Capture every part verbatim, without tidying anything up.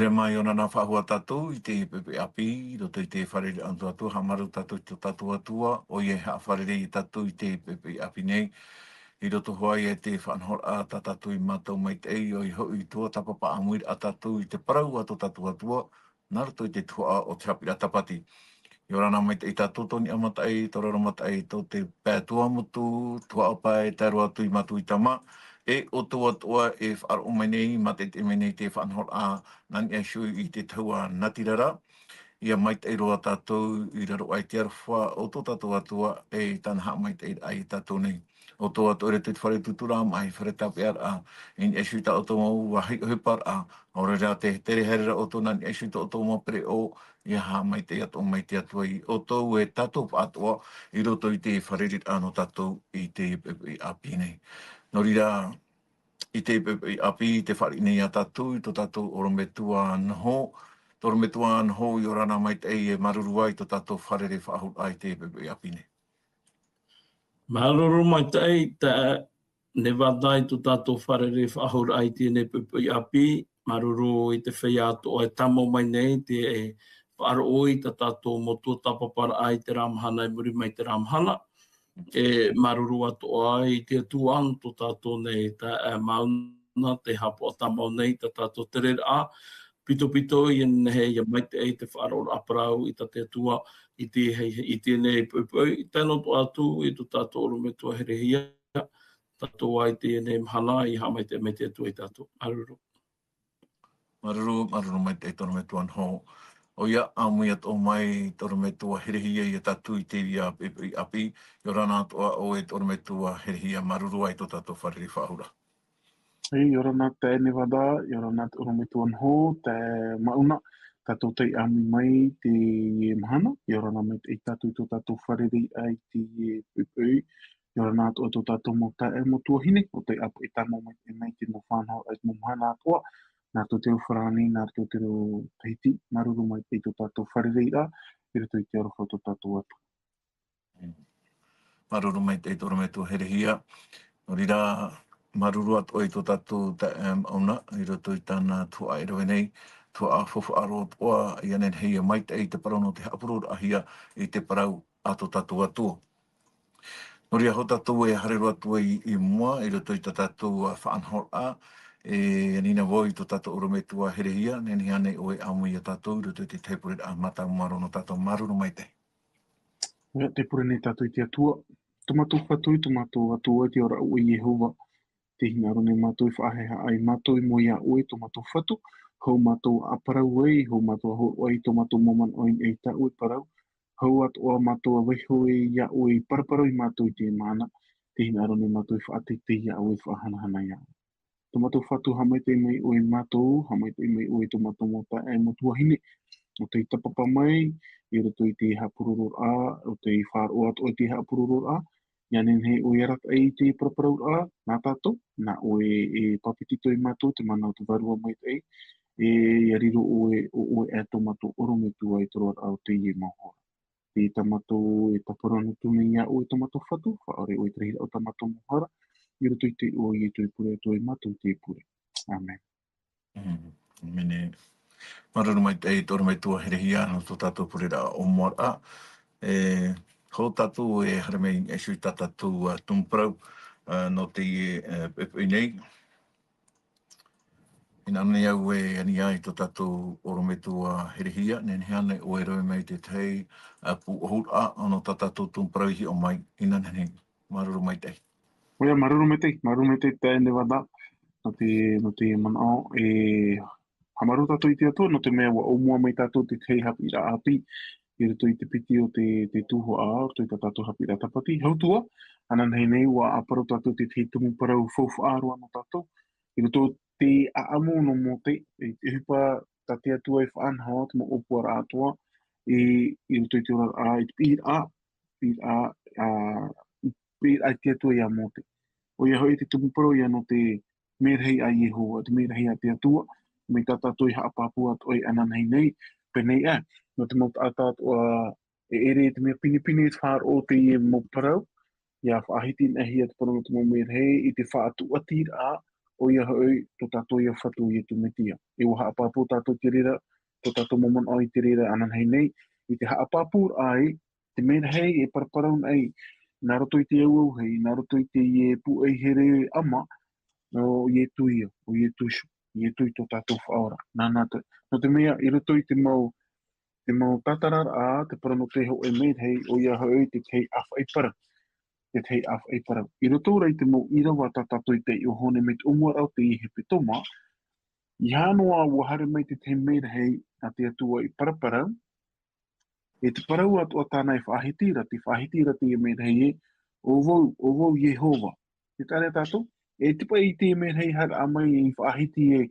Rema i ora na faʻahou tātou i te pepe ʻāpī, i roto i te fare ʻānotu atu, haʻamāuruuru tātou i tō tātou Atua, ʻoia e haʻafārerei ia tātou i te pepe ʻāpī nei. I roto hoʻi i te faʻanahoraʻa tā tātou i mātau maitaʻi, ʻoia hoʻi tuatāpapa ʻāmui ra tātou i te parau a tō tātou Atua, nā roto i te tuhaʻa o te haʻapiʻiraʻa tāpati. ʻIa ora na maitaʻi tātou tō niʻa mataʻi, tō raro mataʻi, tō te pae tuamotu, tuhaʻa pae, tae roa atu ia mātou i tama, e ʻoutou atoʻa e faʻaroʻo mai nei, mātaʻitaʻi mai nei te faʻanahoraʻa, nā niʻa iho i te tahua natirara, ʻia maitaʻi roa tātou i raro aʻe i te aroha o tō tātou Atua, e tāna haʻamaitaʻiraʻa ia tātou nei. ʻOutou atoʻa i roto i te fare utuuturaʻa, mai fare tāpeʻaraʻa, i niʻa iho i tā ʻoutou mau vāhi ʻohiparaʻa, ʻaore rā tē tere haere ra ʻoutou nā niʻa iho i tō ʻoutou mau pereʻoʻo, ʻia haʻamaitaʻi atoʻa mai te Atua ia ʻoutou e tātou pāʻatoʻa i roto i te fārereiraʻa nō tātou i te pepe ʻāpī nei. Nō reira, i te pepe ʻāpī, i te fāriʻi nei ia tātou, i tō tātou ʻorometua Noho, tō ʻorometua Noho, ʻia ora na maitaʻi e māuruuru ā i tō tātou fārerei faʻahou i te pepe ʻāpī nei. Māuruuru maitaʻi, taeaʻe Nevada i tō tātou fārerei faʻahou i teie nei poʻipoʻi ʻāpī, māuruuru i te feiā atoʻa e tāmau mai nei, te faʻaroʻo i tā tātou mau tuatāpaparaʻa i terā mahana, i muri mai i terā mahana. E māuruuru atoʻa i te Atua nō tō tātou nei taeaʻe Mauna, tē haʻapaʻo tāmau nei tā tātou tereraʻa, pitopito, ʻia nehenehe ʻia maitaʻi te faʻaroʻoraʻa parau i tā te Atua, i te, i teie nei poʻipoʻi, tae noa atu i tō tātou ʻorometua Herehia, tātou ā i teie nei mahana, ʻia haʻamaitaʻi mai te Atua ia tātou. Māuruuru. Māuruuru, māuruuru maitaʻi tō ʻorometua Noho. ʻOia, ʻāmui atoʻa mai tō ʻorometua Herehia ia tātou i teie poʻipoʻi ʻāpī, ʻia ora na atoʻa ʻoe tō ʻorometua Herehia, māuruuru ā i tō tātou fārerei faʻahou. ʻĒ, ʻia ora na taeaʻe Nevada, ʻia ora na tō ʻorometua Noho, taeaʻe Mauna, tātou tei ʻāmui mai i teie mahana, ʻia ora na maitaʻi tātou i tō tātou fārereiraʻa i teie poʻipoʻi, ʻia ora na atoʻa tō tātou mau taeaʻe, mau tuahine, ʻo tei ʻāpeʻe tāmau mai, mai i te mau faʻanahoraʻa i te mau mahana atoʻa, nā roto i te reo farāni, nā roto i te reo tahiti, māuruuru maitaʻi i tō tātou fārereiraʻa, i roto i te aroha o tō tātou Atua. Māuruuru maitaʻi tō ʻorometua Herehia. Nō reira, māuruuru atoʻa i tō tātou taeaʻe Mauna, i roto i tāna tuhaʻa e rave nei, tuhaʻa faufaʻa roa atoʻa, ʻia nehenehe ʻia maitaʻi te parau nō te haʻapuroroʻahia i te parau a tō tātou Atua. Nō reira, hou tātou e haere roa atu ai i mua, i roto i tā tātou, ā, faʻanahoraʻa, e ani na vau i tō tātou ʻorometua Herehia, nehenehe ānei ʻoe e ʻāmui ia tātou, i roto i te tahi pureraʻa mātāmua roa nō tātou, māuruuru maitaʻi. ʻOia, tē pure nei tātou i te Atua. Tō mātou Fatu, tō mātou Atua, i te ora ʻoe Iehova. Tē hinaʻaro nei mātou e faʻahaʻehaʻa ia mātou i mua iā ʻoe, tō mātou Fatu. Hou mātou ʻa parau ai, hou mātou ʻa hōroʻa ai tō mātou mau manaʻo i niʻa i tā ʻoe parau. Hou atoʻa mātou ʻa vaiiho iā ʻoe, e paraparau ia mātou i teie mahana. Tē hinaʻaro nei mātou e faʻateitei iā ʻoe, e faʻahanahana iā ʻoe. Tō mātou Fatu, haʻamaitaʻi mai ʻoe ia mātou, haʻamaitaʻi mai ʻoe i tō mātou mau taeaʻe, mau tuahine, ʻo tei tāpapa mai i roto i te haʻapurororaʻa, ʻo tei faʻaroʻo atoʻa i te haʻapurororaʻa, ʻia nehenehe ʻoe e arataʻi i te paraparauraʻa nā tātou, nā ʻoe e pāpetito ia mātou i te mana o te Vārua Maitaʻi, e ʻia riro ʻoe, ʻo ʻoe aʻe tō mātou ʻorometua i te roaraʻa o teie mau hora. Tē tā mātou e tāparu atu nei iā ʻoe tō mātou Fatu, faʻaʻore ʻoe i te rahiraʻa o tā mātou mau hara, i roto i te iʻoa o Ietu e pure atu ai ia mātou i te pure. ʻĀmene. Mm, ʻāmene. Māuruuru maitaʻi tō ʻorometua Herehia nō tō tātou pureraʻa ʻōmuaraʻa. E, hou tātou e haere mai i niʻa iho i tā tātou, ā, tumu parau, ā, nō teie, ā, poʻipoʻi nei. Hinaʻaro nei au e ani ai i tō tātou ʻorometua Herehia, nehenehe ānei ʻoe e rave mai i te tahi, ā, pūʻohuraʻa nō tā tātou tumu parau i hiʻo mai, ʻia nehenehe. Māuruuru maitaʻi. ʻOia, māuruuru maitaʻi, māuruuru maitaʻi taeaʻe Nevada, nō te, nō te manaʻo, e, haʻamāuruuru tātou i te Atua, nō te mea ʻua ʻōmua mai tātou i te tahi haʻapiʻiraʻa ʻāpī, i roto i te piti o te, te tuhaʻa, i roto i tā tātou haʻapiʻiraʻa tāpati. Hau atu ā, ananahi nei, ʻua ʻāparau tātou i te tahi tumu parau faufaʻa roa nō tātou, i roto i te ʻāʻamu nō Mōte, i te ʻohipa tā te Atua i faʻanaho, te mau ʻōpuaraʻa atoʻa, i, i roto i te oraraʻa, i te piʻiraʻa, piʻiraʻa, ā, piʻiraʻa a te Atua iā Mōte. ʻOia hoʻi te tumu parau ïa nō te mērahi a Iehova, te mērahi a te Atua, mai tā tātou i haʻapāpū atoʻa ananahi nei, pēnei ā, nō te mau taʻata atoʻa e ʻere i te mea pinepine i te faʻaroʻo o teie mau parau, ʻia faʻahitihia te parau nō te mau mērahi i te faʻatūʻatiraʻa ʻoia hoʻi tō tātou ia Fatu ʻo Iesu Mesia. E ʻua haʻapāpū tātou i te reira, tō tātou mau manaʻo i te reira ananahi nei, i te haʻapāpūraʻa i te merahi e paraparau nei, nā roto i te auauhei, nā roto i teie pūʻai here ʻama, nō Iesu ia, ʻo Iesu Iho, Iesu i tō tātou Faʻaora. Nāna te, nō te mea, i roto i te mau, te mau tātararaʻa, te parau nō te hōʻē merahi, ʻoia hoʻi te tahi ʻāfaʻi parau. Te tahi ʻāfaʻi parau. I roto rā i te mau ʻīrava tā tātou i taiʻo nei mai te ʻōmuaraʻa o teie hepetoma, ʻeiaha noa ʻua haere mai te tahi merahi a te Atua i paraparau, e te parau atoʻa tāna e faʻahiti ra, tē faʻahiti ra teie merahi ē, ʻo vau, ʻo vau Iehova. Tē taʻa ra tātou, e te paʻi i teie merahi haere mai i faʻahiti ē,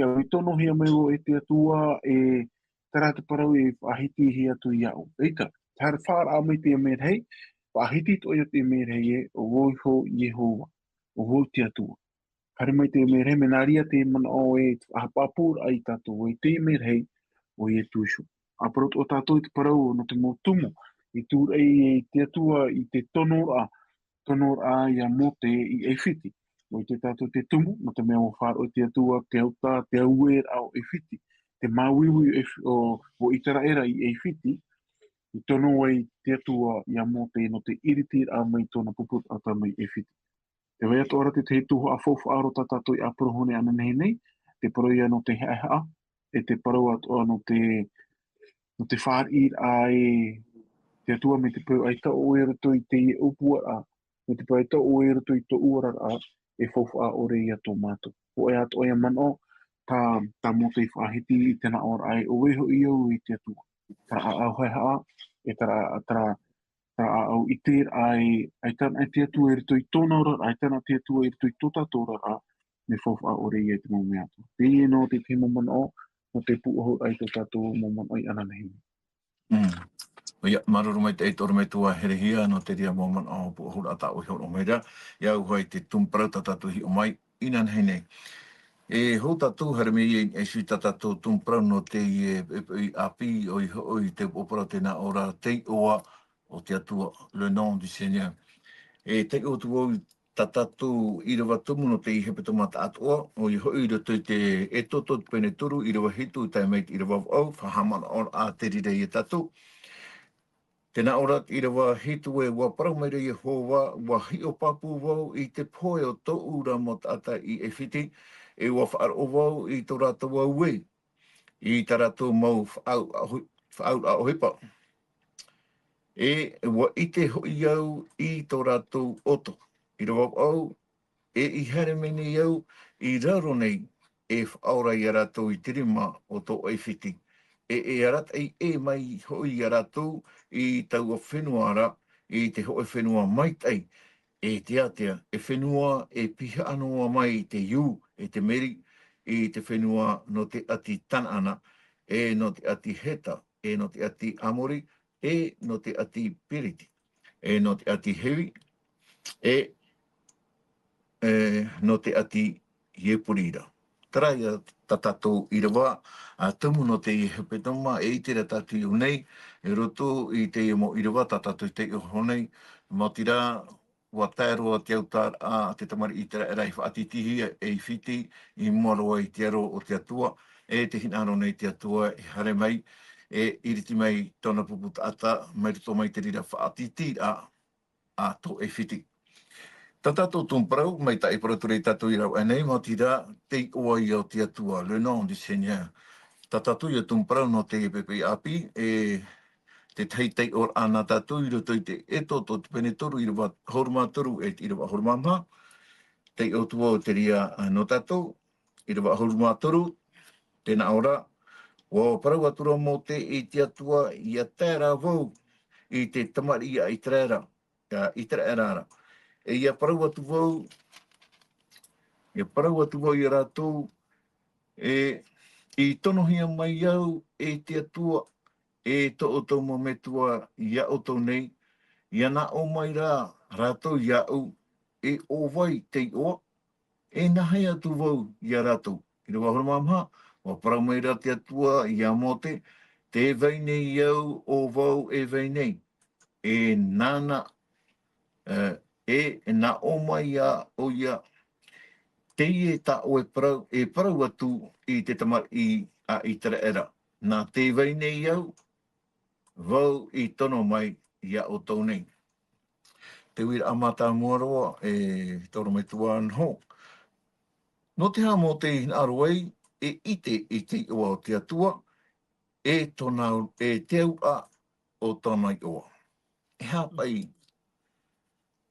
ia e tonohia mai vau e te Atua, e terā te parau e faʻahitihia atu iāʻu. ʻEita, tē haere faʻaara mai teie merahi, faʻahiti atoʻa ia teie merahi ē, ʻo vau iho Iehova, ʻo vau te Atua. Haere mai teie merahi, mea nā reira te manaʻo e te haʻapāpūraʻa ia tātou i teie merahi ʻo Iesu Iho. ʻA parau atoʻa tātou i te parau nō te mau tumu, i tūraʻi e te Atua i te tonoraʻa, tonoraʻa ia Mōse i ʻAifiti. ʻUa ʻite tātou te tumu, nō te mea ʻua faʻaroʻo e te Atua te autahuʻaraʻa o ʻAifiti, te māuiui o ʻAif-, o, o ʻĪteraʻera i ʻAifiti, i tono ai te Atua ia Mōse nō te ʻiritiraʻa mai tōna pupu taʻata mai ʻAifiti. Tē vai atoʻa ra te tahi tuhaʻa faufaʻa roa tā tātou i ʻāparau nei ananahi nei, te parau ia nō te haʻehaʻa, e te parau atoʻa nō te, nō te fāriʻiraʻa e te Atua mai te peu ʻaita ʻoe i roto i teie ʻōpuaraʻa, mai te peu ʻaita ʻoe i roto i tō ʻuararaʻa, e faufaʻa ʻore ia tō mātou. Hōʻē atoʻa ia manaʻo, tā, tā Mōse i faʻahiti i te nāʻōraʻa ē, ʻo vai hoʻi au e te Atua. Terā ʻāʻau haʻehaʻa, e terā, terā, terā ʻāʻau ʻiteraʻa e, ʻaita na te Atua i roto i tōna oraraʻa, ʻaita na te Atua i roto i tō tātou oraraʻa, mea faufaʻa ʻore ia i te mau mea atoʻa. Teie noa te tahi mau manaʻo, nō te pūʻohuraʻa i tō tātou mau manaʻo i ananahi nei. Mm. ʻOia, māuruuru maitaʻi i te ʻorometua herehia, nō te reira mau manaʻo pūʻohuraʻa tā ʻoe i hōroʻa mai ra, ʻia au hoʻi i te tumu parau tā tātou i hiʻo mai, inanahi nei. E hou tātou, haere mai i niʻa iho i tā tātou tumu parau nō teie, e, e, ʻāpī, ʻoia hoʻi te upoʻo parau tē nā ʻō ra, te iʻoa o te Atua, le nom du Seigneur. E taiʻo atu vau i tā tātou ʻīrava tumu nō te hepetoma taʻatoʻa, ʻoia hoʻi i roto i te Exodo pene toru, ʻīrava hitu, tae mai i te ʻīrava vaʻu, faʻahaʻamanaʻoraʻa te reira ia tātou. Tē nā ʻō ra te ʻīrava hitu ē, ʻua parau mai ra Iehova, ʻua hiʻo pāpū vau i te pohe o tōʻu ra mau taʻata i ʻAifiti, e ʻua faʻaroʻo vau i tō rātou auē, i tā rātou mau faʻau-, faʻauraʻa ʻohipa. E ʻua ʻite hoʻi au i tō rātou ʻoto. ʻĪrava vaʻu, e i haere mai nei au i raro nei, e faʻaora ia rātou i te rima o tō ʻAifiti. E, e arataʻi ʻē mai hoʻi ia rātou i taua fenua ra, i te hōʻē fenua maitaʻi, e te ātea, e fenua e pihaʻa noa mai i te iū, e te meri, i te fenua nō te ʻāti Tanaana, e nō te ʻāti Heta, e nō te ʻāti Amori, e nō te ʻāti Periti, e nō te ʻāti Hivi, e, e nō te ʻāti Iepuri ra. Terā ia tā tātou ʻīrava, ā, tumu nō teie hepetoma, e ʻite ra tātou i ʻō nei, i roto i teie mau ʻīrava tā tātou i taiʻo nei, maoti rā, ʻua tae roa te autaʻaraʻa a te tamariʻi ʻĪteraʻera i faʻatītīhia i ʻAifiti, i mua roa i te aro o te Atua, e tē hinaʻaro nei te Atua e haere mai, e iriti mai tōna pupu taʻata, mai roto mai te reira faʻatītīraʻa a tō ʻAifiti. Tā tātou tumu parau, maitaʻi parau atu ra ia tātou i rave nei, maoti rā, te iʻoa ia o te Atua, le nom du Seigneur. Tā tātou ia tumu parau nō teie poʻipoʻi ʻāpī, e te tahi taiʻoraʻa nā tātou i roto i te Exodo pene toru, ʻīrava ʻahuru mā toru e te ʻīrava ʻahuru mā maha. Taiʻo atu vau te reira, ā, nō tātou, ʻīrava ʻahuru mā toru, tē nā ʻō ra, ʻua parau atu ra Mōse i te Atua, ʻIa tae rā vau i te tamariʻi a ʻĪteraʻera, a ʻĪteraʻera ra. E ʻia parau atu vau, ʻia parau atu vau ia rātou, e, i tonohia mai au e te Atua, e tō ʻoutou mau metua ia ʻoutou nei, ʻia nāʻō mai rā rātou iāʻu, e ʻo vai te iʻoa, e nā hea atu vau ia rātou. ʻĪrava ʻahuru mā maha, ʻua parau mai ra te Atua ia Mōse, Tē vai nei au, ʻo vau e vai nei. E nāna, e, e nāʻō mai ā ʻoia, Teie tā ʻoe parau, e parau atu i te tamariʻi a Iteraera. Nā te vai nei au, vau i tono mai iā ʻoutou nei. Te uiraʻa mātāmua roa, e te ʻorometua Noho. Nō te aha Mōte i hinaʻaro ai, e ʻite i te iʻoa o te Atua, e tōna, e te auraʻa o tōna iʻoa. E aha paʻi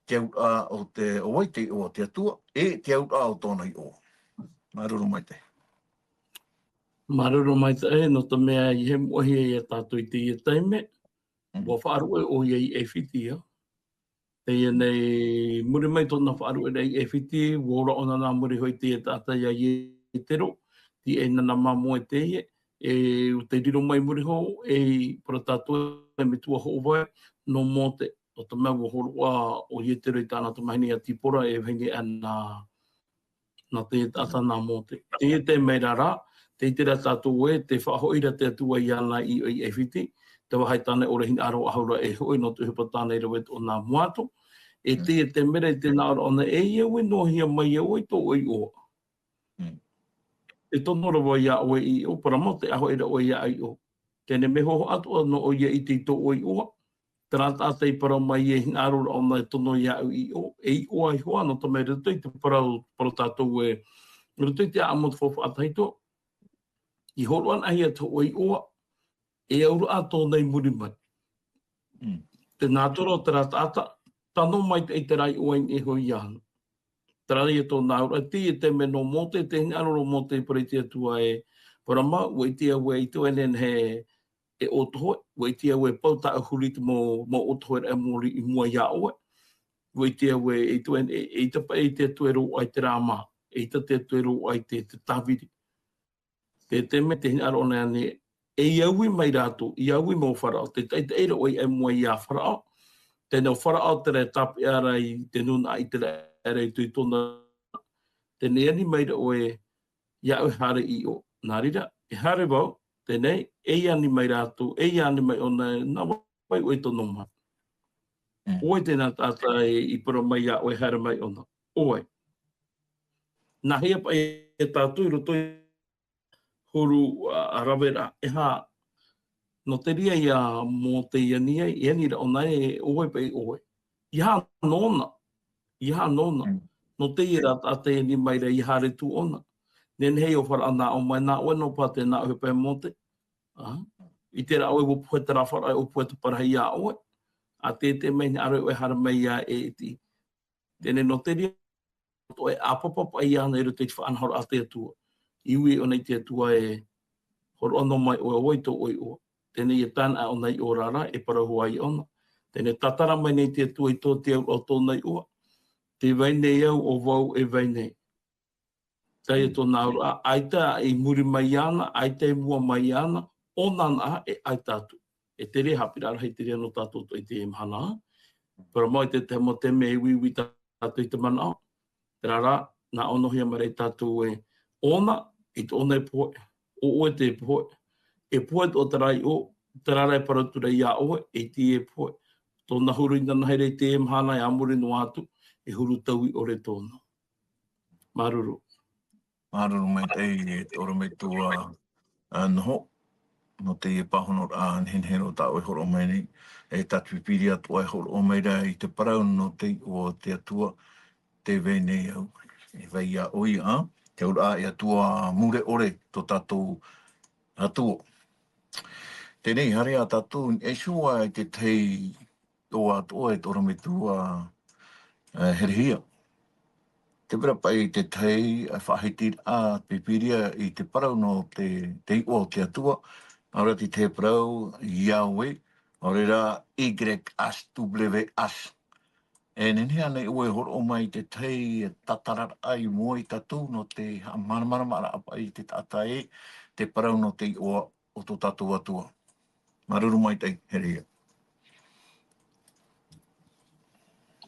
te auraʻa o te, o vai te iʻoa o te Atua, e te auraʻa o tōna iʻoa. Māuruuru maitaʻi. Māuruuru maitaʻi, nō te mea i hē moʻehia iā tātou i teie taime, Mm. ua faʻaruʻe ʻoia i ʻAifiti, ā. Teie nei, muri mai tōna faʻaruʻeraʻa i ʻAifiti, ua ora ʻōna nā muri hoʻi i te taʻata iā Ietero, teie nei nā Mōte teie, e, ʻo tei riro mai muri iho, e, parau tātou e metua hoʻovai, nō Mōte, nō te mea ua hōroʻa ʻo Ietero i tāna tamahine iā Tipora, e vahine ana nā te taʻata nā Mōte. Teie te mea ra, tē ʻite ra tātou ē, tē faʻahoʻi ra te Atua iāna i, i ʻAifiti, te vāhi tāna e ʻore hinaʻaro ʻahuru e hoʻi nō te ʻohipa tāna i rave atu ʻōna mua atu. E Mm. teie te mea ra i te nā ʻōna, e ʻia ui noa hia mai ʻoe i tō ʻoe iʻoa. Mm. E tono ra vau iā ʻoe i ʻō, parau mau tē ʻahoʻi ra ʻoe iāʻu i ʻō. Teie nei mea hoʻi atoʻa nō ʻoia i ʻite i tō ʻoe iʻoa, terā taʻata i parau mai e hinaʻaro ra ʻōna e tono iāʻu i ʻō, e iʻoa iho ā, nō te mea i roto i te parau, parau tātou ē, i roto i te ʻāʻamu o te faufaʻa tahito, i hōroʻa anaʻe hia te hōʻē iʻoa, e auraʻa tōna i muri mai. Mm. Te nātura o terā taʻata, tano maitaʻi terā iʻoa i niʻa iho iāna. Terā ia tōna auraʻa, teie te mea nō Mōte, tē hinaʻaro ra Mōte i parau i te Atua ē, parau mau, ua ʻite au ē, ʻaita e nehenehe e ʻōtohe, ua ʻite au ē, pau tāʻu huru i te mau, mau ʻōtoheraʻa e mōrī i mua iā ʻoe. Ua ʻite au ē, ʻaita e, e, ʻaita paʻi te Atua e roaʻa i terā mā, ʻaita te Atua e roaʻa i te, te tāviri. Te, te mea tē hinaʻaro anaʻe, e ʻia ui mai rātou, ʻia ui mai ʻo Faraō, tē taʻitaʻi ra ʻoe i mua iā Faraō, teie nei ʻo Faraō terā e tāpeʻa ra i te nūnaʻa ʻĪteraʻera i tōna, teie nei ani mai ra ʻoe iāʻu e haere i ʻō. Nā reira, e haere vau, teie nei, e ʻia ani mai rātou, e ʻia ani mai ʻōna, nā vai ʻoe i tono mai. Mm. ʻO vai terā taʻata i, i parau mai iā ʻoe e haere mai ʻōna. ʻO vai. Nāhea paʻi e tātou i roto i huru, a, a raveraʻa, e aha, nō te reira ia Mōte i ani ai, i ani ra ʻōna ē, ʻo vai paʻi ʻoe. ʻEiaha nōna, ʻeiaha nōna. Mm. Nō teie rā taʻata i ani mai ra ʻia haere atu ʻōna. Nehenehe ʻo Faraō nā ʻō mai, nā ʻoe noa paha tē nā ʻohipa e Mōte. A? ʻIte ra ʻoe ʻua pohe terā Faraō, ʻua pohe te parahi iā ʻoe. A tē, tē mea hinaʻaro ʻoe e haere mai iā ʻEti. Teie nei nō te reira, ʻo e ʻāpapa paʻi iāna i roto i te faʻanahoraʻa a te Atua. I ui ʻōna i te Atua ē, hōroʻa noa mai ʻoe, ʻo vai tō ʻoe iʻoa. Teie nei e tāna ʻōna i ʻō ra, e parau hoʻi ʻōna. Teie nei tātara mai nei te Atua i tō te auraʻa o tōna iʻoa. Tē vai nei au, ʻo vau e vai nei. Teie Mm. tōna auraʻa, ʻaita i muri mai iāna, ʻaita i mua mai iāna, ʻōna anaʻe, e ʻaita atu. E te reira haʻapiʻiraʻa rahi te reira nō tātou i teie mahana. Parau mau i te tahi mau taime e uiui tātou i te manaʻo. Terā rā, nā ʻōna hoʻi ia mai ra ia tātou ē, ʻōna, ʻaita ʻōna e pohe, ʻo ʻoe tē pohe. E pohe atoʻa terā iʻoa, terā rā e parau atu ra iā ʻoe, ʻaita e pohe. Tōna huru inanahi ra i teie mahana e a muri noa atu, e huru taui ʻore tōna. Māuruuru. Māuruuru maitaʻi e te ʻorometua, a, Noho. Nō teie pāhonoraʻa nehenehe roa tā ʻoe e hōroʻa mai nei, e tā te Pīpīria atoʻa e hōroʻa mai ra i te parau nō te iʻoa o te Atua, tē vai nei au, e vai iā ʻoe, a? Te auraʻa e Atua mure ʻore tō tātou Atua. Teie nei, haere ā tātou, e Iosua i te tahi ʻoa atoʻa e te ʻorometua, e, Herehia. Tē vai ra paʻi te tahi, e, faʻahitiraʻa Pīpīria i te parau nō te, te iʻoa o te Atua, ʻaore rā te tahi parau, Yahweh, ʻaore rā, Y H W H. E nehenehe ānei ʻoe e hōroʻa mai i te tahi tātararaʻa i mua ia tātou nō te haʻamāramaramaraʻa paʻi i te taʻata ē, te parau nō te iʻoa o tō tātou Atua. Māuruuru maitaʻi, Herehia.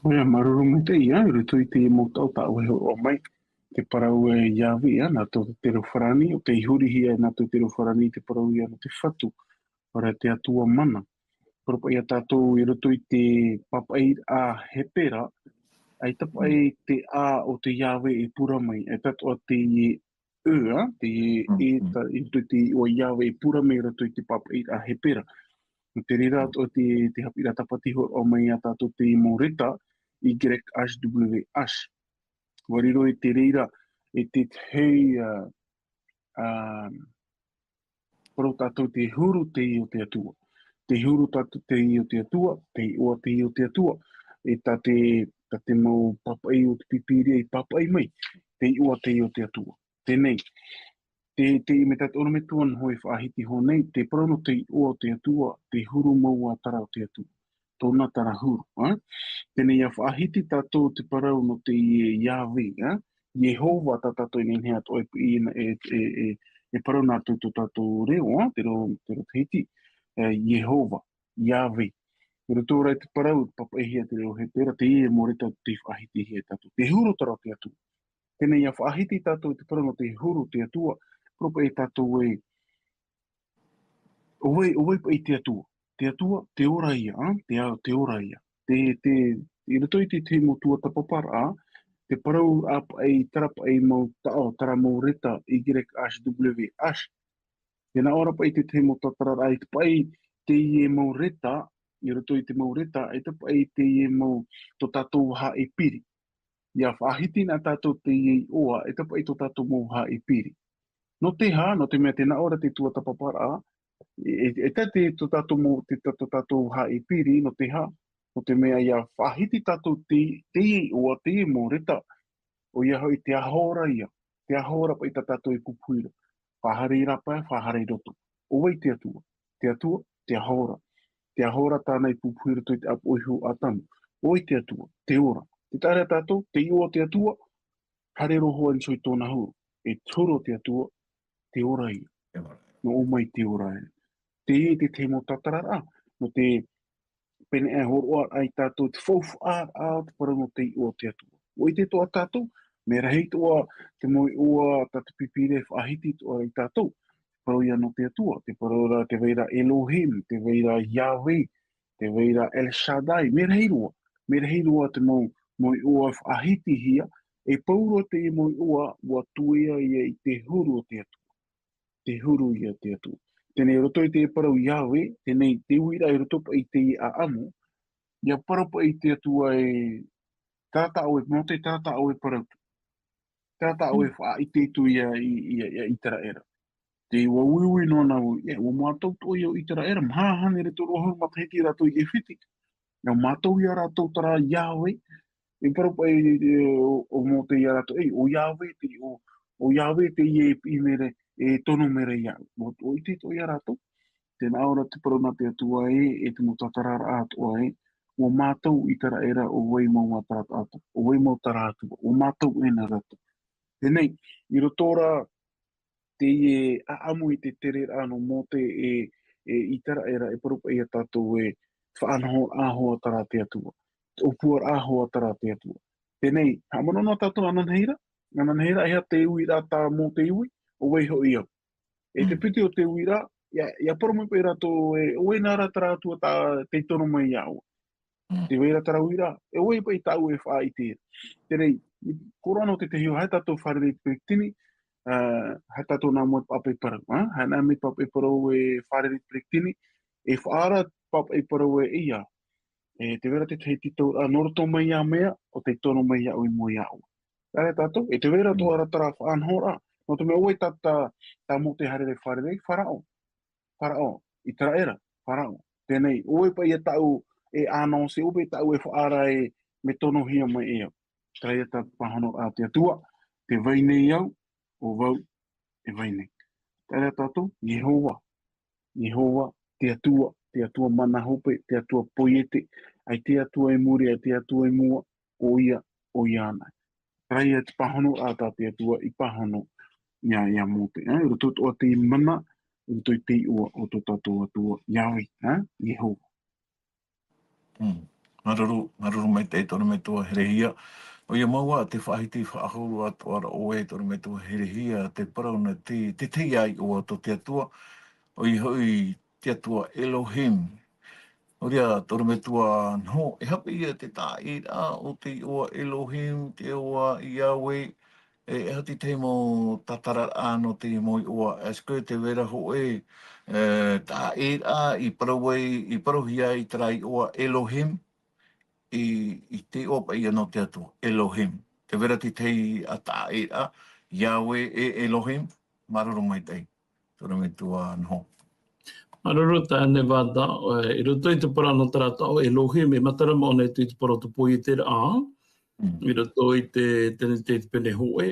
ʻOia, māuruuru maitaʻi, ā, i roto i te mau taʻo tā ʻoe e hōroʻa mai, te parau e Yahweh, ā, nā tō te reo farāni, ʻo tei hurihia nā tō te reo farāni te parau ia nō te Fatu, ʻaore rā te Atua mana. Parau paʻi ia tātou i roto i te pāpaʻiraʻa Hepera, ʻAita paʻi te A o te Iāvē e pura mai, ʻaita atoʻa teie E, ā, teie E, tā, i roto i te iʻoa Iāvē e pura mai i roto i te pāpaʻiraʻa Hepera. Nō te reira atoʻa te, te haʻapiʻiraʻa tāpati hōroʻa mai iā tātou te mau reta, Y H W H. ʻUa riro i te reira, e te tahi, ā, ā, parau tātou te huru teie o te Atua. Te huru tātou teie o te Atua, te iʻoa teie o te Atua. E tā te, tā te mau pāpaʻi o te Pīpīria i pāpaʻi mai, te iʻoa teie o te Atua. Teie nei, te, te, mai tā te ʻorometua noa e faʻahiti iho nei, te parau nō te iʻoa o te Atua, te huru mau ā terā o te Atua. Tōna terā huru, ā? Teie nei ʻia faʻahiti tātou te parau nō te Iāvē, ā? Iehova tā tātou e nehenehe atoʻa e, e, e, e, e parau nā roto i tō tātou reo, ā? Te reo, te reo Tahiti, ā, Iehova, Iāvē. I roto rā i te parau, pāpaʻihia te reo Hepera, teie mau reta tei faʻahitihia e tātou. Te huru terā o te Atua. Teie nei ʻia faʻahiti tātou i te parau nō te huru o te Atua, parau paʻi tātou ē, ʻo vai, ʻo vai paʻi te Atua? Te Atua, te ora ia, ā? Te a-, te ora ia. Te, te, i roto i te, te mau tuatāpaparaʻa, te parau ā paʻi, terā paʻi mau taʻo, terā mau reta, Y H W H. Tē nā ʻō ra paʻi te, te mau tātararaʻa, ʻaita paʻi teie mau reta, i roto i te mau reta, ʻaita paʻi teie mau tō tātou vaha e piri. ʻIa faʻahiti na tātou teie iʻoa, ʻaita paʻi tō tātou mau vaha e piri. Nō te aha, nō te mea tē nā ʻō ra te tuatāpaparaʻa, e, e, ʻaita te, tō tātou mau, te, tō tātou vaha e piri, nō te aha, nō te mea ʻia faʻahiti tātou te, teie iʻoa, teie mau reta, ʻoia hoʻi te aho ra ia, te aho ra paʻi tā tātou e pupuhi ra. Faʻahaere i rāpae, faʻahaere i roto. ʻO vai te Atua? Te Atua, te aho ra. Te aho ra tāna i pupuhi i roto i te ʻāpoʻo iho o Atamu. ʻO vai te Atua? Te ora. Tē taʻa ra tātou, te iʻoa o te Atua, haere roa hoʻi anso i tōna huru. E te huru o te Atua, te ora ia. Nō ʻō mai te ora ia. Teie te tahi mau tātararaʻa, nō te pēneiaʻe hōroʻa ai tātou te faufaʻaraʻa o te parau nō te iʻoa o te Atua. ʻUa ʻite atoʻa tātou, mea rahi atoʻa te mau iʻoa tā te Pīpīria e faʻahiti atoʻa ra iā tātou. Te parau ia nō te Atua, te parau ra, tē vai ra Elohim, tē vai ra Iāvē, tē vai ra El Shaddai, mea rahi roa, mea rahi roa te mau, mau iʻoa e faʻahitihia, e pauroa teie mau iʻoa, ʻua tuea ia i te huru o te Atua. Te huru ia o te Atua. Teie nei, i roto i te parau Iāvē, teie nei, te uiraʻa i roto paʻi i teie ʻāʻamu, ʻia parau paʻi te Atua ē, terā tā ʻoe, Mōte, terā tā ʻoe parau atu. Terā tā ʻoe e faʻaʻite atu ia i, i, i, i ʻĪteraʻera. Tē ʻua uiui noa na vau, ē, ʻua mātau atoʻa ia ʻo ʻĪteraʻera, maha hānere toru ʻahuru matahiti rātou i ʻAifiti. ʻIa mātau ia rātou terā Iāvē, e parau paʻi, e, ʻo, ʻo Mōte ia rātou, ē, ʻo Iāvē te, ʻo, ʻo Iāvē teie e piʻi mai ra, e tono mai ra iāʻu. ʻUa, ʻua ʻite atoʻa ia rātou. Tē nā ʻō ra te parau nā te Atua ē, e te mau tātararaʻa atoʻa ē, ʻua mātau ʻĪteraʻera ʻo vai mau ā terā taʻata, ʻo vai mau terā Atua, ʻua mātau ʻē nā rātou. Teie nei, i roto ra teie ʻāʻamu i te tereraʻa nō Mōte e, e ʻĪteraʻera, e parau paʻi iā tātou ē, faʻanahoraʻa hoʻi terā te Atua, te ʻōpuaraʻa hoʻi terā te Atua. Teie nei, haʻamanaʻo noa tātou ananahi ra, ananahi ra, e aha te uiraʻa tā Mōte i ui, ʻo vai hoʻi au. E te piti o te uiraʻa, ʻia, ʻia parau mai paʻi rātou ē, ʻo vai nā rā terā Atua tā, tei tono mai iāʻu. Tē vai ra terā uiraʻa, ʻo vai paʻi tāʻu e faʻaʻite ra. Teie nei, i kōrero noa te tahi, haere tātou fārerei i te peretiteni, ā, haere tātou nā mua i te pāpaʻi parau, ā? Haere nā mua i te pāpaʻi parau e fārerei i te peretiteni, e faʻaara te pāpaʻi parau ē, ʻeiā. E tē vai ra te tahi tītauraʻa, nō roto mai iā mea, ʻo tei tono mai iāʻu i mua iāʻu. Haere tātou, e tē vai ra atoʻa ra terā faʻanahoraʻa, nō te mea ʻo vai tā, tā, tā Mōte haere ra e fārerei, Faraō. Faraō, ʻĪteraʻera, Faraō. Teie nei, ʻo vai paʻi ia tāʻu e annoncé, ʻo vai tāʻu e faʻaara ē, mea tonohia mai e au. Terā ia tā te pāhonoraʻa a te Atua, tē vai nei au, ʻo vau e vai nei. Terā ia tātou, Iehova. Iehova, te Atua, te Atua mana hope, te Atua poiete, ʻaita e Atua i muri, ʻaita e Atua i mua, ʻoia, ʻoia anaʻe. Terā ia te pāhonoraʻa tā te Atua i pāhono iā, iā Mōte, ā, i roto atoʻa i te mana, i roto i te iʻoa o tō tātou Atua, Iāvē, ā, Iehova. Mm. Māuruuru, māuruuru maitaʻi e te ʻorometua Herehia. ʻOia mau ā te faʻahiti faʻahou atoʻa ra ʻoe e te ʻorometua Herehia, te parau nā te, te tahi iʻoa tō te Atua, ʻoia hoʻi te Atua Elohim. Nō reira, tō ʻorometua Noho, e aha paʻi ia te tāʻēraʻa o te iʻoa Elohim, te iʻoa Yahweh, e, e aha te tahi mau tātararaʻa nō te mau iʻoa? Est-ce que tē vai ra hōʻē, e, tāʻēraʻa i parau ai, i parauhia ai terā iʻoa Elohim, i, i te iʻoa paʻi ia nō te Atua, Elohim. Tē vai ra te tahi tāʻēraʻa, Yahweh e Elohim, māuruuru maitaʻi. Tō ʻorometua Noho. Māuruuru taeaʻe Nevada, e, i roto i te parau nō terā taʻo Elohim, e matara mai ʻōna i te parau tō poieteraʻa, Mm. i roto i te, te, te, te pene hōʻē.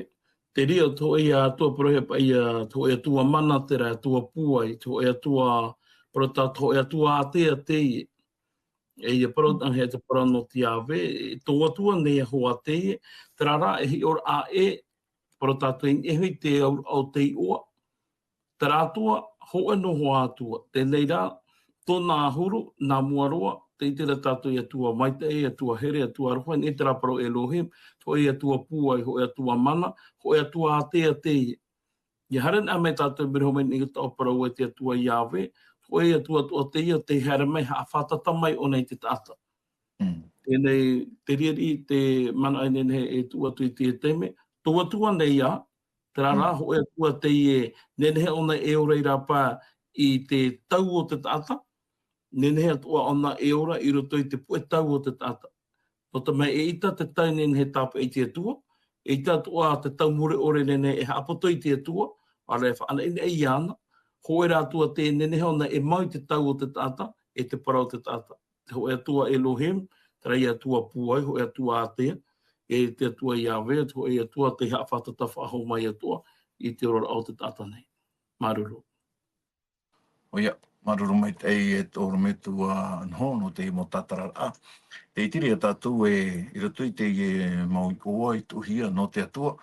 Te reira atu hōʻē ia Atua parauhia paʻi ia, te hōʻē Atua mana, terā Atua pūai, te hōʻē Atua, parau tā, te hōʻē Atua ātea teie. E ia parau, Mm. ʻaita e te parau nō te Yahweh, e tō Atua nei Iehova teie, terā rā e hiʻoraʻa ē, parau tātou i niʻa iho i te auraʻa o te iʻoa, terā Atua, hōʻē noa Atua. Teie rā, tōna huru, nā mua roa, tē ʻite ra tātou i Atua maitaʻi, Atua here, Atua aroha, e terā parau Elohim, hōʻē Atua pūai, hōʻē Atua mana, hōʻē Atua ātea teie. ʻIa haere anaʻe mai tātou i muri iho mai i te taʻo parau e te Atua Yahweh, hōʻē Atua atoʻa teie, tē haere mai, haʻafātata mai ʻōna i te taʻata. Mm. Teie, te reira te manaʻo e nehenehe e tuʻu atu i te taime, tō Atua nei ā, terā rā, Mm. hōʻē Atua teie, nehenehe ʻōna e ora i rāpae i te tau o te taʻata, nehenehe atoʻa ʻōna e ora i roto i te puʻe tau o te taʻata. Nō te mea eʻita te tau nehenehe e tāpeʻa i te Atua, eʻita atoʻa te tau mure ʻore nehenehe e haʻapoto i te Atua, ʻaore e faʻanaʻinaʻi iāna, hōʻē rā Atua teie nehenehe ʻōna e mau i te tau o te taʻata, e te parau o te taʻata. Te hōʻē Atua Elohim, terā ia Atua pūai, hōʻē Atua ātea, e te Atua Yahweh, te hōʻē Atua tē haʻafātata faʻahou mai atoʻa i te oraraʻa o te taʻata nei. Māuruuru. ʻOia, māuruuru maitaʻi e tō ʻorometua Noho nō te mau tātararaʻa. Tē ʻite ra tātou ē, i roto i teie mau iʻoa i tuʻuhia nō te Atua,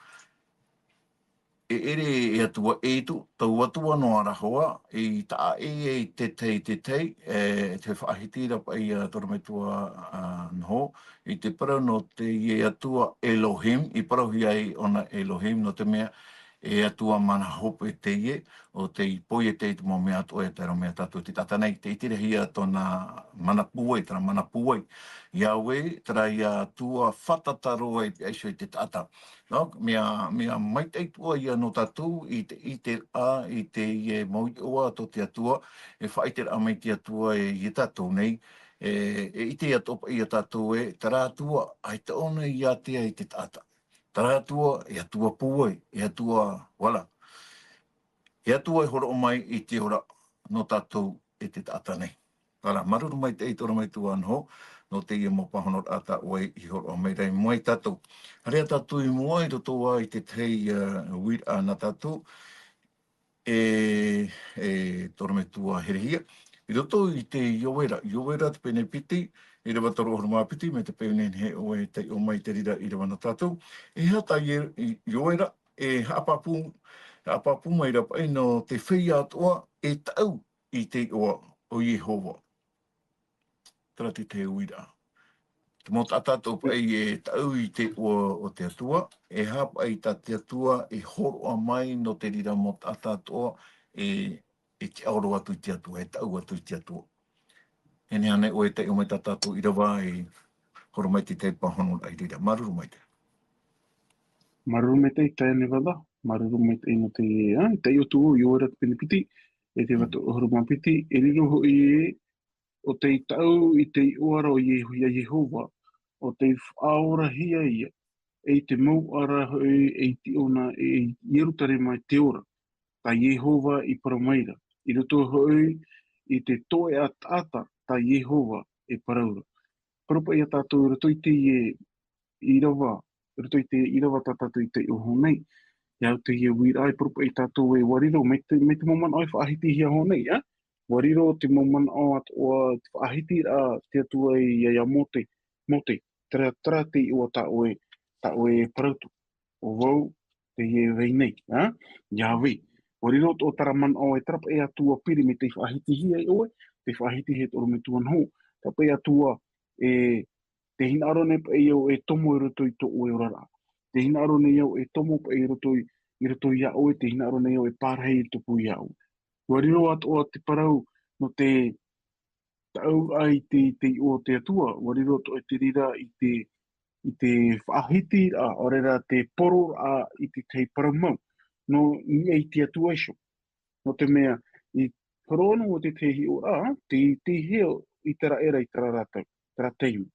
e ʻere e Atua e tū, taua Atua noa ra hoʻi, i taʻa ʻē i te tahi, te tahi, e, te faʻahiti ra paʻi ia tō ʻorometua, a, Noho, i te parau nō teie Atua Elohim, i parauhia ai ʻōna Elohim, nō te mea, e Atua mana hope teie, ʻo tē poiete i te mau mea atoʻa e tae roa mai ia tātou i te taʻata nei, tē ʻite ra hia tōna mana pūai, terā mana pūai. Yahweh, terā ia Atua fātata roa i te, iho i te taʻata. Nō, mea, mea maitaʻi atoʻa ia nō tātou i te, i te ʻā, i teie mau iʻoa tō te Atua, e faʻaʻiteraʻa mai te Atua e, ia tātou nei, e, e ʻite atoʻa paʻi ia tātou ē, terā Atua, ʻaita ʻōna i ātea i te taʻata. Terā Atua, e Atua pūai, e Atua, voilà. E Atua e hōroʻa mai i te ora nō tātou e te taʻata nei. Ara, māuruuru maitaʻi tō ʻorometua Noho, nō teie mau pāhonoraʻa tā ʻoe i hōroʻa mai ra i mua ia tātou. Haere ā tātou i mua i roto ā i te tahi, uh, uiraʻa nā tātou, e, e tō ʻorometua Herehia. I roto i te Ioera, Ioera te pene piti, ʻīrava toru ʻahuru mā piti, mai te peu nehenehe ʻoe e taiʻo mai i te reira ʻīrava nā tātou. E aha tā Ie-, i-, Ioera, e haʻapāpū, haʻapāpū mai ra paʻi nō te feiā atoʻa e taʻu i te iʻoa o Iehova. Terā te tahi uiraʻa. Te mau taʻata atoʻa paʻi e taʻu i te iʻoa o te Atua, e aha paʻi tā te Atua e hōroʻa mai nō te reira mau taʻata atoʻa e, e tiʻaoro atu i te Atua, e taʻu atu i te Atua. E nehenehe ʻoe e taiʻo mai tā tātou ʻīrava e hōroʻa mai i te tahi pāhonoraʻa i reira. Māuruuru maitaʻi. Māuruuru maitaʻi taeaʻe Nevada, māuruuru maitaʻi nō te, ā, taiʻo atu vau i Ioera te pene piti, e te ʻīrava toru ʻahuru mā piti, e riro hoʻi ē, ʻo tei taʻu i te iʻoa ra o Iehu-, ia Iehova, ʻo tei faʻaorahia ia, e i te mouʻa ra hoʻi e i te ʻona e i Ierutarema e te ora, tā Iehova i parau mai ra, i roto hoʻi i te toeʻa taʻata tā Iehova e parau ra. Parau paʻi ia tātou i roto i teie ʻīrava, i roto i te ʻīrava tā tātou i taiʻo iho nei. E au teie uiraʻa e parau paʻi ia tātou ē ʻua riro, mai te, mai te mau manaʻo e faʻahitihia iho nei, ā? ʻUa riro te mau manaʻo atoʻa, te faʻahitiraʻa te Atua ia, ia Mōte, Mōte, terā, terā te iʻoa tā ʻoe, tā ʻoe e parau atu. ʻO vau, teie e vai nei, ā? Yahweh. ʻUa riro atoʻa terā manaʻo ē, terā paʻi Atua piri mai tei faʻahitihia e ʻoe, tei faʻahitihia e tō ʻorometua Noho. Terā paʻi Atua e, tē hinaʻaro nei paʻi au e tomo i roto i tō ʻoe oraraʻa. Tē hinaʻaro nei au e tomo paʻi i roto i, i roto iā ʻoe, tē hinaʻaro nei au e pārahi i tō pū iā ʻoe. ʻUa riro atoʻa te parau nō te, taʻuraʻa i te, te iʻoa o te Atua, ʻua riro atoʻa te reira i te, i te faʻahitiraʻa, ʻaore rā te pororaʻa i te tahi parau mau. Nō niʻa i te Atua iho. Nō te mea, i te horoʻa noa o te tahi hiʻoraʻa, tei, tei hea ʻo ʻĪteraʻera i terā rātou, terā taime.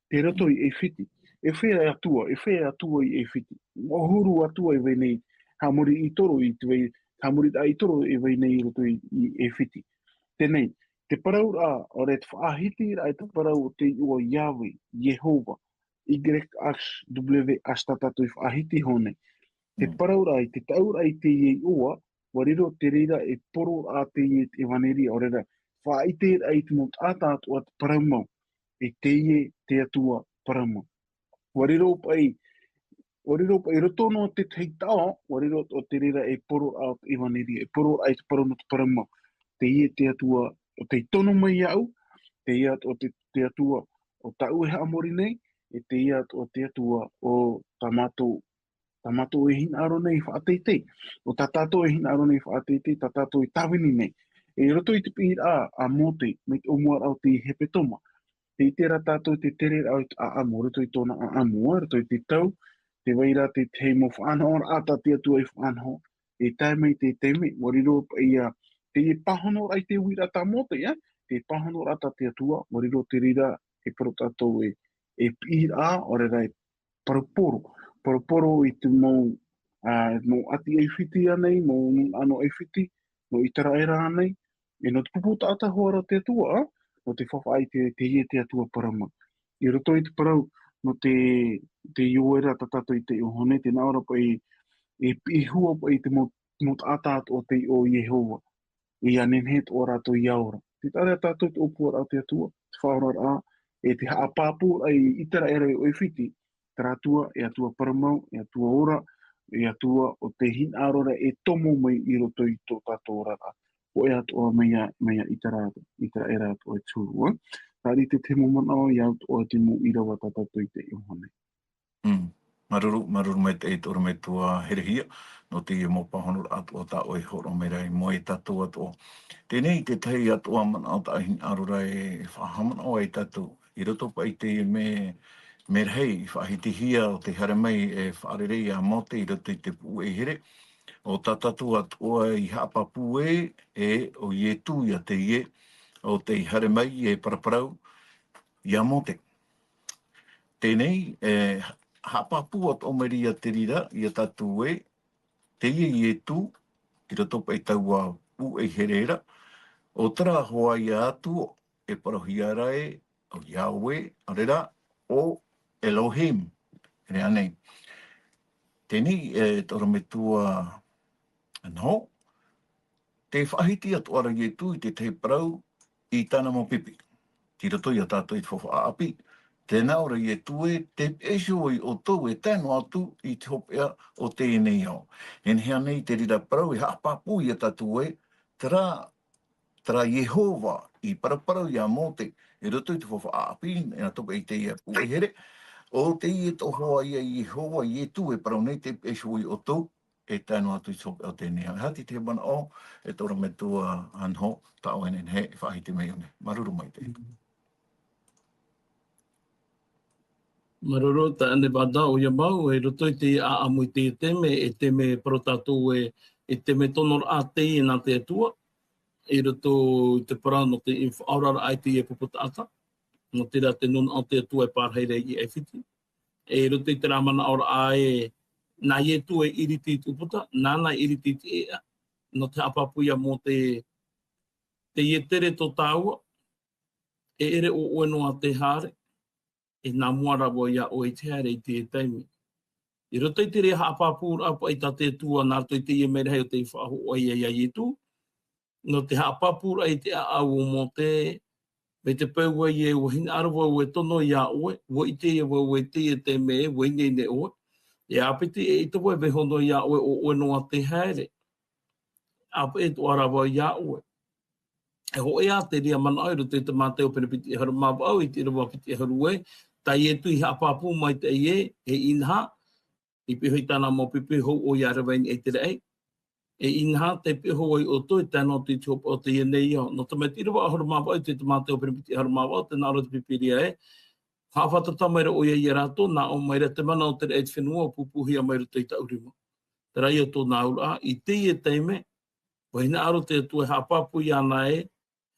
Tei roto i ʻAifiti. E feiā atua, e feiā atua i ʻAifiti. Mau huru atua e vai nei, haʻamori i toro i te vai, haʻamoriraʻa i toro e vai nei i roto i, i ʻAifiti. Teie nei, te parauraʻa, ʻaore te faʻahitiraʻa i te parau o te iʻoa Yahweh, Iehova, Y H W H tā tātou i faʻahiti iho nei. Te Mm. parauraʻa i te taʻuraʻa i teie iʻoa, ʻua riro te reira e pororaʻa teie te ʻevaneria, ʻaore rā, faʻaʻiteraʻa i te mau taʻata atoʻa te parau mau, e teie te Atua parau mau. ʻUa riro paʻi, ʻua riro paʻi i roto noa te tahi taʻo, ʻua riro atoʻa te reira e pororaʻa o te ʻevaneria, e pororaʻa i te parau nō te parau mau. Teie te Atua, ʻo tei tono mai iāʻu, teie atoʻa te, te Atua ʻo tāʻu e haʻamori nei, e teie atoʻa te Atua ʻo tā mātou, tā mātou e hinaʻaro nei i faʻateitei, ʻo tā tātou e hinaʻaro nei i faʻateitei, tā tātou e tāvini nei. E i roto i te piʻiraʻa a Mōte, mai te ʻōmuaraʻa o te hepetoma, tē ʻite ra tātou te tereraʻa o te ʻāʻamu, i roto i tōna ʻāʻamu, i roto i te tau, tē vai ra te, te mau faʻanahoraʻa tā te Atua i faʻanaho, e tae mai te taime, ʻua riro paʻi ia, teie pāhonoraʻa i te uiraʻa tā Mōte, ʻia, te pāhonoraʻa tā te Atua, ʻua riro te reira, e parau tātou e, e piʻiraʻa, ʻaore rā e parau poro. Parau poro i te mau, ā, mau ʻāti ʻAifiti ānei, mau nūnaʻa nō ʻAifiti, nō ʻĪteraʻera ānei, e nō te pupu taʻata hoʻi ra te Atua, ā, nō te faʻaʻite, teie te Atua parau mau. I roto i te parau, nō te, te Ioera tā tātou i te iʻoa nei, tē nā ʻō ra paʻi, e piʻi hua paʻi te mau, mau taʻata atoʻa tei iʻo Iehova. ʻIa nehenehe atoʻa rātou ʻia ora. Tē taʻa ra tātou te ʻōpuaraʻa o te Atua, te faʻaoraraʻa, e te haʻapāpūraʻa i ʻĪteraʻera i ʻAifiti, terā Atua, e Atua parau mau, e Atua ora, e Atua ʻo tē hinaʻaro ra e tomo mai i roto i tō tātou oraraʻa. Hōʻē atoʻa mai ia, mai ia ʻĪtera-, ʻĪteraʻera atoʻa e te huru, ā. Terā te, te mau manaʻo, ʻia au atoʻa te mau ʻīrava tā tātou i te iʻoa nei. Mm. Māuruuru, māuruuru maitaʻi e te ʻorometua Herehia, nō teie mau pāhonoraʻa atoʻa tā ʻoe i hōroʻa mai ra i mua ia tātou atoʻa. Teie nei te tahi atoʻa manaʻo tā ʻoe i hinaʻaro ra e faʻahaʻamanaʻo ai tātou. I roto paʻi i teie mē-, mērahi i faʻahitihia ʻo tē haere mai e faʻarere ia Mōte i roto i te pūʻaihere. ʻO tā tātou atoʻa i haʻapāpū ē, e ʻo Ietu ia teie, ʻo tē haere mai e paraparau ia Mōte. Teie nei, e, haʻapāpū atoʻa mai ra ia te reira, ia tātou ē, teie Ietu, i roto paʻi i taua pūʻaihere ra, ʻo terā hoʻi ia Atua, e parauhia ra ē, ʻo Yahweh, ʻaore rā, ʻo Elohim, e rā nei. Teie nei, e, te ʻorometua Nō, tē faʻahiti atoʻa ra Ietu i te tahi parau i tāna mau pipi. Tei roto ia tātou i te faufaʻa ʻāpī. Tē nā ʻō ra Ietu ē, tē pihaʻi iho vau ia ʻoutou e tae noa atu i te hopeʻa o teie nei ao. E nehenehe ānei te reira parau e haʻapāpū ia tātou ē, terā, terā Iehova i paraparau ia Mōte, i roto i te faufaʻa ʻāpī, e nā topa i teie pūʻaihere, ʻo teie atoʻa hoʻi ia Iehova, Ietu e parau nei, tē pihaʻi iho vau ia ʻoutou, e tae noa atu i te hopeʻa o teie nei ao. E aha te tahi manaʻo, e te ʻorometua Anho, tā ʻoe e nehenehe e faʻahiti mai nei. Māuruuru maitaʻi. Māuruuru, tāne Vada, ʻoia mau, i roto i te ʻāʻamu i teie taime, e taime parau tātou ē, e taime tonoraʻa teie nā te Atua, i roto i te parau nō te faʻaoraraʻa i teie pupu taʻata, nō terā te nūnaʻa o te Atua e pārahi ra i ʻAifiti. E i roto i terā manaʻoraʻa ē, nā Ietu e ʻiriti i te ʻūputa, nāna e ʻiriti i te ʻēʻa, nō te haʻapāpū ia Mōte, teie tere tō tāua, e ʻere ʻo ʻoe noa tē haere, e nā mua rā vau ia ʻoe i te haere i teie taime. I roto i te reira haʻapāpūraʻa paʻi tā te Atua nā roto i teie mērahi ʻo tē faʻahoʻi ai ia Ietu, nō te haʻapāpūraʻa i te ʻāʻau o Mōte, mai te peu ē, ʻua hinaʻaro vau e tono ia ʻoe, ʻua ʻite ia vau ē teie taime ē, ʻua ineine ʻoe. E āpiti e ʻaita vau e vaiiho noa ia ʻoe, ʻo ʻoe noa tē haere. ʻĀpeʻe atoʻa rā vau ia ʻoe. E hōʻē ā te reira manaʻo i roto i te Māteo pene piti ʻahuru mā vaʻu, i te ʻīrava piti ʻahuru ē, tā Ietu i haʻapāpū maitaʻi ē, e inaha, i pihaʻi i tāna mau pipi, hou ʻoia e rave i niʻa i te raʻi. E inaha, tei piʻi hoʻi ʻoutou, e tae noa atu i te hopeʻa o teie nei ao. Nō te mea, te ʻīrava ʻahuru mā vaʻu, te Mātaio pene piti ʻahuru mā vaʻu, tē nā ʻō ra te Pīpīria ē, haʻafātata mai ra ʻoia ia rātou, nā ʻō mai ra, te mana o te raʻi o te fenua ʻua pūpūhia mai i roto i tāʻu rima. Terā ia tōna auraʻa, i teie taime, ʻua hinaʻaro te Atua e haʻapāpū iāna ē,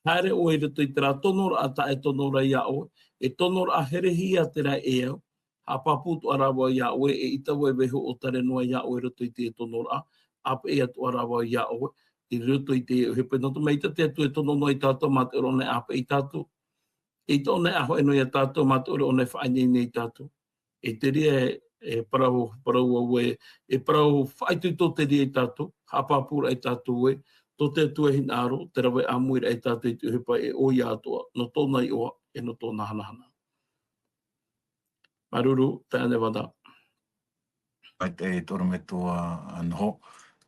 haere ʻoe i roto i terā tonoraʻa tā e tono ra iā ʻoe, e tonoraʻa herehia terā e au, haʻapāpū atoʻa ra vau iā ʻoe, eʻita vau e vaiiho ʻōtare noa iā ʻoe i roto i te tonoraʻa, ʻāpeʻe atoʻa ra vau iā ʻoe, i roto i te ʻohipa. Nō te mea ʻeita te Atua e tono noa ia tātou mā te ʻore ʻōna e ʻāpeʻe ia tātou. ʻEita ʻōna e ʻāhoʻe noa ia tātou mā te ʻore ʻōna e faʻaineine ia tātou. E te reira e, e parau, parau au ē, e parau faʻaitoito te reira ia tātou, haʻapāpū ra ia tātou ē, tō te Atua e hinaʻaro, te rave ʻāmui ra ia tātou i te ʻohipa e ʻoia atoʻa, nō tōna iʻoa, e nō tōna hanahana. Māuruuru, taeaʻe Nevada. Maitaʻi e te ʻorometua noho,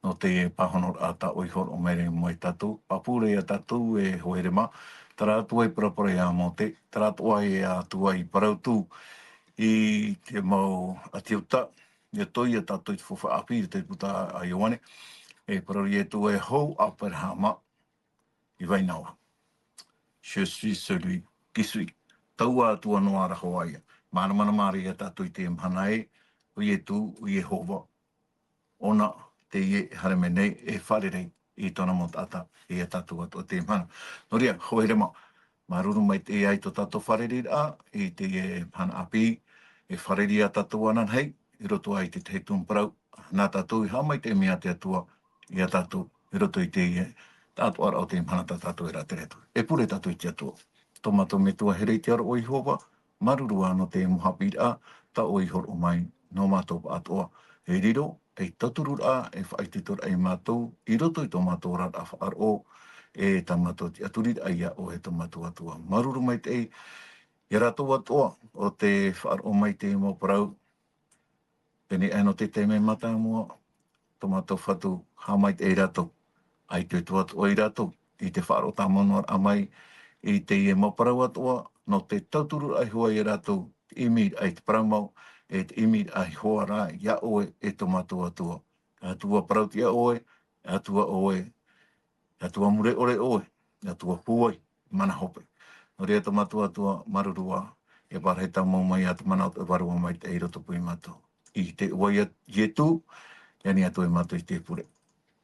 nō te pāhonoraʻa tā ʻoe i hōroʻa mai ra mai ia tātou. Pāpū ra ia tātou e hoa here mā, terā Atua i paraparau iā Mōte, terā Atua ia Atua i parau atu i te mau ʻāti Iuta, i roto ia tātou i te faufaʻa ʻāpī, i te puta a Ioane, e parau ra Ietu ē: Hou Aperahama, i vai noa. Je suis celui qui suis. Taua Atua noa ra hoʻi ïa. Māramarama ra ia tātou i te mahana ē, ʻo Ietu, ʻo Iehova, ʻōna teie e haere mai nei e fārerei i tōna mau taʻata, ia tātou atoʻa te mahana. Nō reira, hoa here mā, māuruuru maitaʻi i tō tātou fārereiraʻa i teie mahana ʻāpī, e fārerei ia tātou ananahi, i roto aʻe i te tahi tumu parau, nā tātou i haʻamaitaʻi mai te Atua ia tātou, i roto i teie taʻatoʻaraʻa o te mahana tā tātou e rātere atu. E pure tātou i te Atua. Tō mātou Metua here i te aro ʻo Iehova, māuruuru ā nō te mau haʻapiʻiraʻa tā ʻoe i hōroʻa mai nō mātou pāʻatoʻa. E riro, e tauturu ra, e faʻaitoito ra ia mātou, i roto i tō mātou oraraʻa faʻaroʻo, e tā mātou tiʻaturiraʻa iā ʻoe tō mātou Atua. Māuruuru maitaʻi ia rātou atoʻa, ʻo tē faʻaroʻo mai i te mau parau, pēnei aʻe nō te taime mātāmua, tō mātou Fatu, haʻamaitaʻi ia rātou, ʻaita e ʻite atoʻa ia rātou, i te faʻaroʻo tāmau noa ra mai, i teie mau parau atoʻa, nō te tauturu ra hoʻi ia rātou, te ʻimiraʻa i te parau mau, e te ʻimiraʻa hoʻi rā iā ʻoe e tō mātou Atua. Atua parau-tiʻa ʻoe, Atua ʻoe, Atua mure ʻore ʻoe, Atua pūai, mana hope. Nō reira tō mātou Atua, māuruuru ā, e parahi tāmau mai ā te mana o te Vārua Maitaʻi i roto pū ia mātou. I te iʻoa ia Ietu, i ani atu ai mātou i te pure.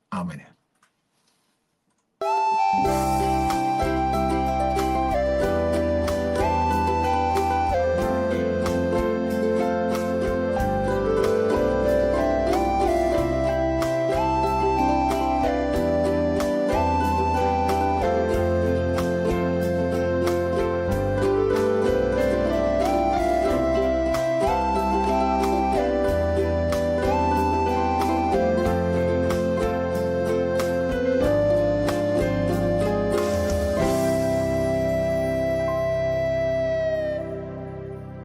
ʻĀmene.